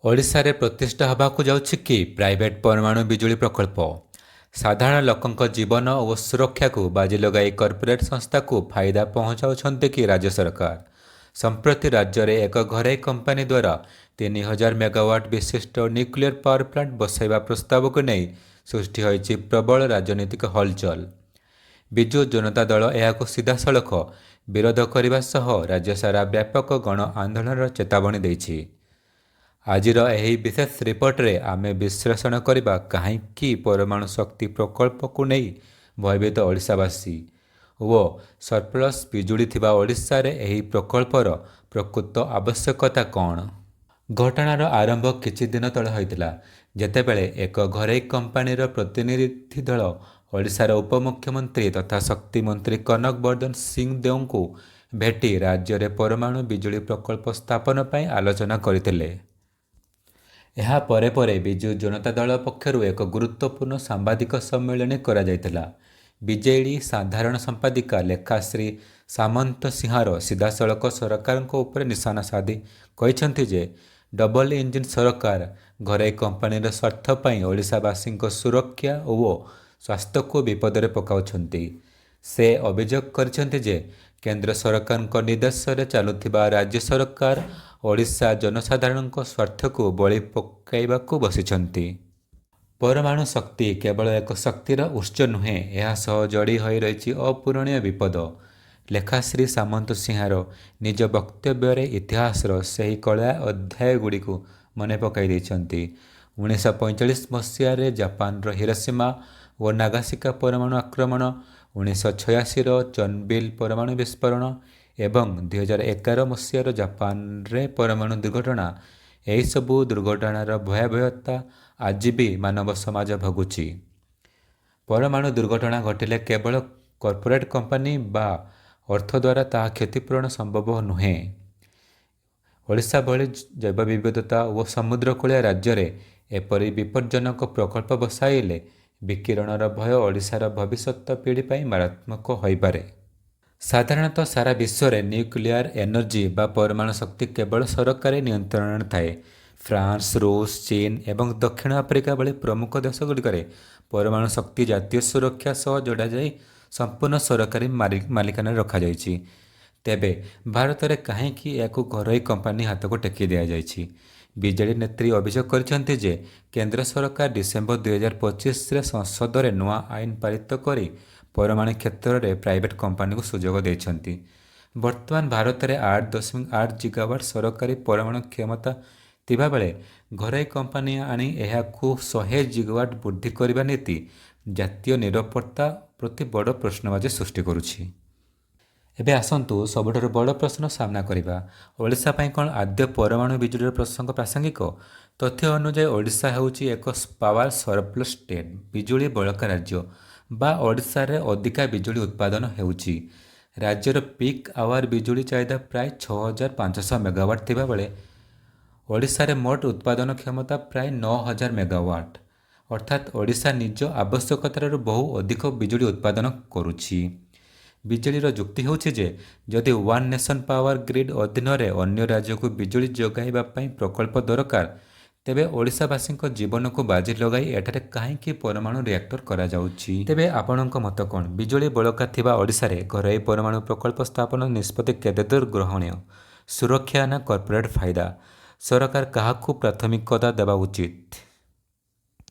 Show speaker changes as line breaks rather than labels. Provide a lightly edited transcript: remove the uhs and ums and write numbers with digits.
ଓଡ଼ିଶାରେ ପ୍ରତିଷ୍ଠା ହେବାକୁ ଯାଉଛି କି ପ୍ରାଇଭେଟ୍ ପରମାଣୁ ବିଜୁଳି ପ୍ରକଳ୍ପ? ସାଧାରଣ ଲୋକଙ୍କ ଜୀବନ ଓ ସୁରକ୍ଷାକୁ ବାଜି ଲଗାଇ କର୍ପୋରେଟ୍ ସଂସ୍ଥାକୁ ଫାଇଦା ପହଞ୍ଚାଉଛନ୍ତି କି ରାଜ୍ୟ ସରକାର? ସମ୍ପ୍ରତି ରାଜ୍ୟରେ ଏକ ଘରୋଇ କମ୍ପାନୀ ଦ୍ୱାରା 3000 ମେଗାୱାଟ୍ ବିଶିଷ୍ଟ ନ୍ୟୁକ୍ଲିୟର ପାୱାର ପ୍ଲାଣ୍ଟ ବସାଇବା ପ୍ରସ୍ତାବକୁ ନେଇ ସୃଷ୍ଟି ହୋଇଛି ପ୍ରବଳ ରାଜନୈତିକ ହଲଚଲ। ବିଜୁ ଜନତା ଦଳ ଏହାକୁ ସିଧାସଳଖ ବିରୋଧ କରିବା ସହ ରାଜ୍ୟସାରା ବ୍ୟାପକ ଗଣ ଆନ୍ଦୋଳନର ଚେତାବନୀ ଦେଇଛି। ଆଜିର ଏହି ବିଶେଷ ରିପୋର୍ଟରେ ଆମେ ବିଶ୍ଳେଷଣ କରିବା, କାହିଁକି ପରମାଣୁ ଶକ୍ତି ପ୍ରକଳ୍ପକୁ ନେଇ ଭୟଭୀତ ଓଡ଼ିଶାବାସୀ ଓ ସରପ୍ଲସ୍ ବିଜୁଳି ଥିବା ଓଡ଼ିଶାରେ ଏହି ପ୍ରକଳ୍ପର ପ୍ରକୃତ ଆବଶ୍ୟକତା କ'ଣ? ଘଟଣାର ଆରମ୍ଭ କିଛି ଦିନ ତଳେ ହୋଇଥିଲା, ଯେତେବେଳେ ଏକ ଘରୋଇ କମ୍ପାନୀର ପ୍ରତିନିଧି ଦଳ ଓଡ଼ିଶାର ଉପମୁଖ୍ୟମନ୍ତ୍ରୀ ତଥା ଶକ୍ତି ମନ୍ତ୍ରୀ କନକ ବର୍ଦ୍ଧନ ସିଂଦେଓଙ୍କୁ ଭେଟି ରାଜ୍ୟରେ ପରମାଣୁ ବିଜୁଳି ପ୍ରକଳ୍ପ ସ୍ଥାପନ ପାଇଁ ଆଲୋଚନା କରିଥିଲେ। ଏହା ପରେ ପରେ ବିଜୁ ଜନତା ଦଳ ପକ୍ଷରୁ ଏକ ଗୁରୁତ୍ୱପୂର୍ଣ୍ଣ ସାମ୍ବାଦିକ ସମ୍ମିଳନୀ କରାଯାଇଥିଲା। ବିଜେଡି ସାଧାରଣ ସମ୍ପାଦିକା ଲେଖାଶ୍ରୀ ସାମନ୍ତସିଂହାର ସିଧାସଳଖ ସରକାରଙ୍କ ଉପରେ ନିଶାନା ସାଧି କହିଛନ୍ତି ଯେ, ଡବଲ ଇଞ୍ଜିନ ସରକାର ଘରୋଇ କମ୍ପାନୀର ସ୍ୱାର୍ଥ ପାଇଁ ଓଡ଼ିଶାବାସୀଙ୍କ ସୁରକ୍ଷା ଓ ସ୍ୱାସ୍ଥ୍ୟକୁ ବିପଦରେ ପକାଉଛନ୍ତି। ସେ ଅଭିଯୋଗ କରିଛନ୍ତି ଯେ, କେନ୍ଦ୍ର ସରକାରଙ୍କ ନିର୍ଦ୍ଦେଶରେ ଚାଲୁଥିବା ରାଜ୍ୟ ସରକାର ଓଡ଼ିଶା ଜନସାଧାରଣଙ୍କ ସ୍ୱାର୍ଥକୁ ବଳି ପକାଇବାକୁ ବସିଛନ୍ତି। ପରମାଣୁ ଶକ୍ତି କେବଳ ଏକ ଶକ୍ତିର ଉତ୍ସ ନୁହେଁ, ଏହା ସହ ଯୋଡ଼ି ହୋଇ ରହିଛି ଅପୂରଣୀୟ ବିପଦ। ଲେଖାଶ୍ରୀ ସାମନ୍ତସିଂହାର ନିଜ ବକ୍ତବ୍ୟରେ ଇତିହାସର ସେହି କଳା ଅଧ୍ୟାୟଗୁଡ଼ିକୁ ମନେ ପକାଇ ଦେଇଛନ୍ତି। 1945 ମସିହାରେ ଜାପାନର ହିରୋସୀମା ଓ ନାଗାସାକି ପରମାଣୁ ଆକ୍ରମଣ, 1986ର ଚର୍ନୋବିଲ୍ ପରମାଣୁ ବିସ୍ଫୋରଣ ଏବଂ 2011 ମସିହାର ଜାପାନରେ ପରମାଣୁ ଦୁର୍ଘଟଣା, ଏହିସବୁ ଦୁର୍ଘଟଣାର ଭୟାବହତା ଆଜି ବି ମାନବ ସମାଜ ଭୋଗୁଛି। ପରମାଣୁ ଦୁର୍ଘଟଣା ଘଟିଲେ କେବଳ କର୍ପୋରେଟ୍ କମ୍ପାନୀ ବା ଅର୍ଥ ଦ୍ୱାରା ତାହା କ୍ଷତିପୂରଣ ସମ୍ଭବ ନୁହେଁ। ଓଡ଼ିଶା ଭଳି ଜୈବ ବିବିଧତା ଓ ସମୁଦ୍ରକୂଳିଆ ରାଜ୍ୟରେ ଏପରି ବିପଜ୍ଜନକ ପ୍ରକଳ୍ପ ବସାଇଲେ ବିକିରଣର ଭୟ ଓଡ଼ିଶାର ଭବିଷ୍ୟତ ପିଢ଼ି ପାଇଁ ମାରାତ୍ମକ ହୋଇପାରେ। ସାଧାରଣତଃ ସାରା ବିଶ୍ୱରେ ନ୍ୟୁକ୍ଲିୟର ଏନର୍ଜି ବା ପରମାଣୁ ଶକ୍ତି କେବଳ ସରକାରୀ ନିୟନ୍ତ୍ରଣରେ ଥାଏ। ଫ୍ରାନ୍ସ, ରୁଷ, ଚୀନ ଏବଂ ଦକ୍ଷିଣ ଆଫ୍ରିକା ଭଳି ପ୍ରମୁଖ ଦେଶଗୁଡ଼ିକରେ ପରମାଣୁ ଶକ୍ତି ଜାତୀୟ ସୁରକ୍ଷା ସହ ଯୋଡ଼ାଯାଇ ସମ୍ପୂର୍ଣ୍ଣ ସରକାରୀ ମାଲିକାନାରେ ରଖାଯାଇଛି। ତେବେ ଭାରତରେ କାହିଁକି ଏହାକୁ ଘରୋଇ କମ୍ପାନୀ ହାତକୁ ଟେକି ଦିଆଯାଇଛି? ବିଜେଡି ନେତ୍ରୀ ଅଭିଯୋଗ କରିଛନ୍ତି ଯେ, କେନ୍ଦ୍ର ସରକାର ଡିସେମ୍ବର 2025ରେ ସଂସଦରେ ନୂଆ ଆଇନ ପାରିତ କରି ପରମାଣୁ କ୍ଷେତ୍ରରେ ପ୍ରାଇଭେଟ୍ କମ୍ପାନୀକୁ ସୁଯୋଗ ଦେଇଛନ୍ତି। ବର୍ତ୍ତମାନ ଭାରତରେ 8.8 ଜିଗାୱାଟ୍ ସରକାରୀ ପରମାଣୁ କ୍ଷମତା ଥିବାବେଳେ ଘରୋଇ କମ୍ପାନୀ ଆଣି ଏହାକୁ 100 ଜିଗାୱାଟ୍ ବୃଦ୍ଧି କରିବା ନୀତି ଜାତୀୟ ନିରାପତ୍ତା ପ୍ରତି ବଡ଼ ପ୍ରଶ୍ନବାଚୀ ସୃଷ୍ଟି କରୁଛି। ଏବେ ଆସନ୍ତୁ ସବୁଠାରୁ ବଡ଼ ପ୍ରଶ୍ନ ସାମ୍ନା କରିବା। ଓଡ଼ିଶା ପାଇଁ କ'ଣ ଆଦୌ ପରମାଣୁ ବିଜୁଳିର ପ୍ରସଙ୍ଗ ପ୍ରାସଙ୍ଗିକ? ତଥ୍ୟ ଅନୁଯାୟୀ ଓଡ଼ିଶା ହେଉଛି ଏକ ପାୱାର ସରପ୍ଲସ୍ ଷ୍ଟେଟ୍, ବିଜୁଳି ବଳକା ରାଜ୍ୟ ବା ଓଡ଼ିଶାରେ ଅଧିକା ବିଜୁଳି ଉତ୍ପାଦନ ହେଉଛି। ରାଜ୍ୟର ପିକ୍ ଆୱାର ବିଜୁଳି ଚାହିଦା ପ୍ରାୟ 6500 ମେଗାୱାଟ୍ ଥିବାବେଳେ ଓଡ଼ିଶାରେ ମୋଟ ଉତ୍ପାଦନ କ୍ଷମତା ପ୍ରାୟ 9000 ମେଗାୱାଟ୍। ଅର୍ଥାତ୍ ଓଡ଼ିଶା ନିଜ ଆବଶ୍ୟକତାଠାରୁ ବହୁ ଅଧିକ ବିଜୁଳି ଉତ୍ପାଦନ କରୁଛି। ବିଜେଡିର ଯୁକ୍ତି ହେଉଛି ଯେ, ଯଦି ୱାନ୍ ନେସନ୍ ପାୱାର ଗ୍ରିଡ୍ ଅଧୀନରେ ଅନ୍ୟ ରାଜ୍ୟକୁ ବିଜୁଳି ଯୋଗାଇବା ପାଇଁ ପ୍ରକଳ୍ପ ଦରକାର, ତେବେ ଓଡ଼ିଶାବାସୀଙ୍କ ଜୀବନକୁ ବାଜି ଲଗାଇ ଏଠାରେ କାହିଁକି ପରମାଣୁ ରିଆକ୍ଟର କରାଯାଉଛି? ତେବେ ଆପଣଙ୍କ ମତ କ'ଣ? ବିଜୁଳି ବଳକା ଥିବା ଓଡ଼ିଶାରେ ଘରୋଇ ପରମାଣୁ ପ୍ରକଳ୍ପ ସ୍ଥାପନ ନିଷ୍ପତ୍ତି କେତେଦୂର ଗ୍ରହଣୀୟ? ସୁରକ୍ଷା ନା କର୍ପୋରେଟ୍ ଫାଇଦା? ସରକାର କାହାକୁ ପ୍ରାଥମିକତା ଦେବା ଉଚିତ?